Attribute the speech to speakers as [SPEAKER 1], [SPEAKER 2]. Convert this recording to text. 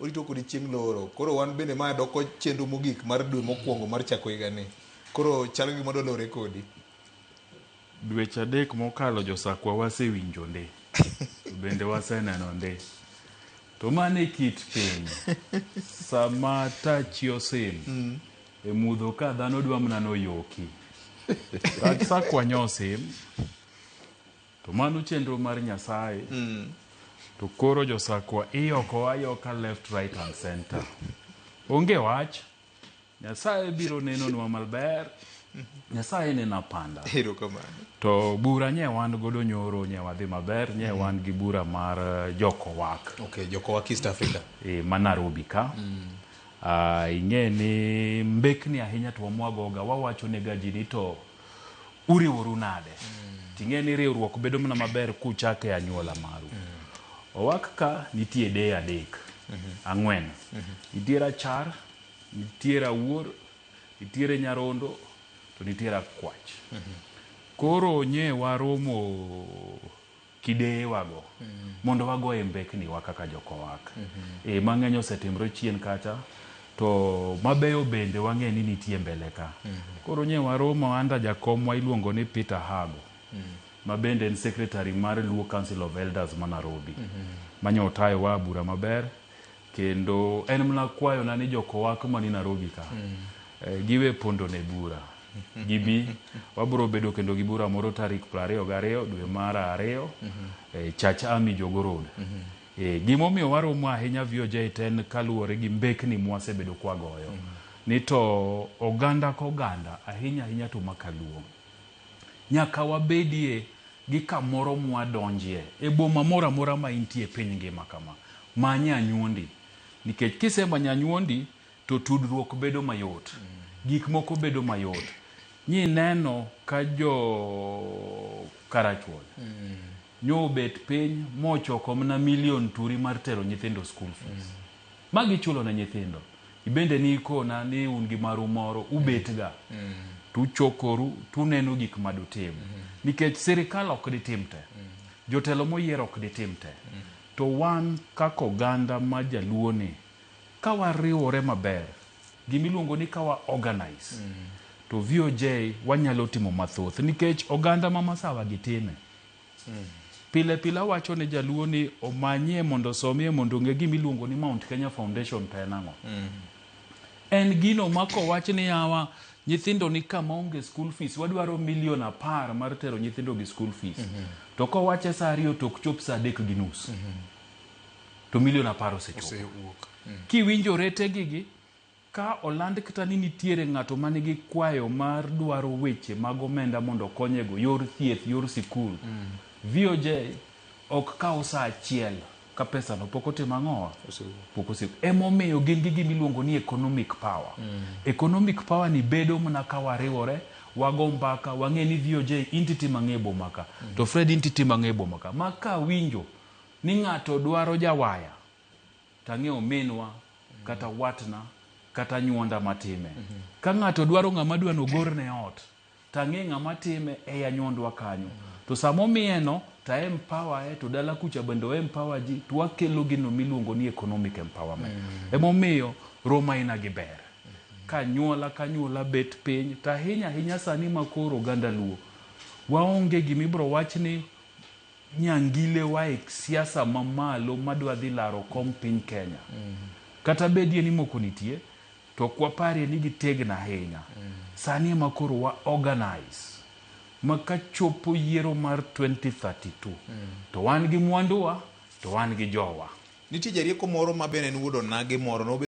[SPEAKER 1] Orito kodi chieng' loro. Koro wan bende ma doko chenro mogik mar dwe mokwongo mar chako higani. Koro chalo gima dwa lore kodi.
[SPEAKER 2] Dweche 3 mokalo josakwa wasewinjo ndi. To bende waseneno ndi. To mano e kit piny. Sama tachi osim, e mudho ka dhano dwa mana noyoki. Tach sakwa nyosim. To mano chenro mar Nyasaye. To koro josakwa iyoko ayoka left, right and center. Onge wach. Nyasaye biro nenonwa maber. Nyasaye neno apanda.
[SPEAKER 1] Erokamano.
[SPEAKER 2] To bura nye wan godo nyoro nye wadhi maber nye wan gi bura mar jokowak.
[SPEAKER 1] Okay, Jokowak East Africa.
[SPEAKER 2] E, ma Nairobi ka. Ing'e ni mbekni ahinya to wamwagoga wawacho ne ga ji ni to uriworu nade. Ting'e ni riwruok bedo mana maber kuchake anyuola maru. Owak ka nitie deye 3, 4. Nitie rachar, nitiere awuor, nitiere nyarondo, to nitiere akwach. Koro nye waromo kideyewago mondo wagoye mbekni wa kaka jokowak. Mang'eny osetimre chien kacha, to mabeyo bende wang'e ni nitie mbele ka. Koro nye waromo under jakomwa iluongo ni Peter Hago, ma bende en secretary mar Luo Council of Elders ma Nairobi. Manye otayowa bura maber, kendo en mana kwayona ni jokowak mani Nairobi ka, giwe pondo ne bura. Gibi, wabro bedo kendo gi bura moro tarik 22 dwe mar 2, Church Army Jogoo Road. Gimomiyo waromo ahinya VOJ ten kaluwore gi mbekni mwasebedo kwagoyo. Ni to oganda koganda, ahinya ahinya to makaluo. Nyaka wabedie gi kamoro mwadonjie e boma moro amora ma intie e piny ngima kama. Many anyuondi. Nikech kisemanyo anyuondi, to tudruok bedo mayot. Gik moko bedo mayot. Nyineno ka jo Karachuonyo nyobet piny mochoko mana milion turi mar tero nyithindo school fees. Ma gichulo ne nyithindo. Ibende ni ikona ni un gi maru moro ubet ga. Tuchokoru tuneno gik madutim. Nikech sirikal ok ditim te. Jotelo moyier ok ditim te. To wan kaka oganda ma jaluo ni, ka wariwore maber, gimiluongo ni ka wa organize, to VOJ wanyalo timo mathoth. Nikech oganda ma Masawa gi time. Pile pile awacho ne jaluo ni omanyie mondo osomie mondo ong'e gimiluongo ni Mount Kenya Foundation to en ang'o. En gino ma kowach ni yawa nyithindo ni kama onge school fees, wadwaro milion 10 mar tero nyithindo gi school fees. To kowache saa 2 to ok chop saa 3:30. To milion 10 osechopo.
[SPEAKER 1] Osewuok.
[SPEAKER 2] Kiwinjo rete gigi, ka oland kata ni nitiere ng'ato manigi kwayo mar dwaro weche mag omenda mondo okonyego yor thieth, yor sikul. VOJ ok kaw saa achiel ka pesa no pok otimo ang'owa? Pok osewuok. Emomiyo gin gi gima iluongo ni economic power. Economic power ni bedo mana ka wariwore, wago mbaka, wang'e ni VOJ inti timo ang'e e boma ka, to Fred inti timo ang'e e boma ka. Ma ka winjo ni ng'ato dwaro jawaya, tang'eyo minwa, kata watna, kata anyuonda matime. Ka ng'ato dwaro ng'ama dwa nogorne ot, tang'e ng'ama time ei anyuondwa kanyo. To sama omiye no, to empower e, to dala kucha bende o empower ji, to wakelo gino miluongo ni economic empowerment. Emomiyo romo aina gi ber. Ka anyuola ka anyuola bet piny, to ahinya ahinya sani ma koro oganda Luo, waonge gima ibiro wach ni nyangile wa e siasa mamalo madwa dhi laro kom piny Kenya. Kata bedie ni moko nitie, to ok waparie ni gitegno ahinya. Sani ema koro wa organize ma kachopo yiero mar 2032 to wan gi mwanduwa to wan gi jowa.
[SPEAKER 1] Nitie jarieko moro ma bende en wuod onagi moro.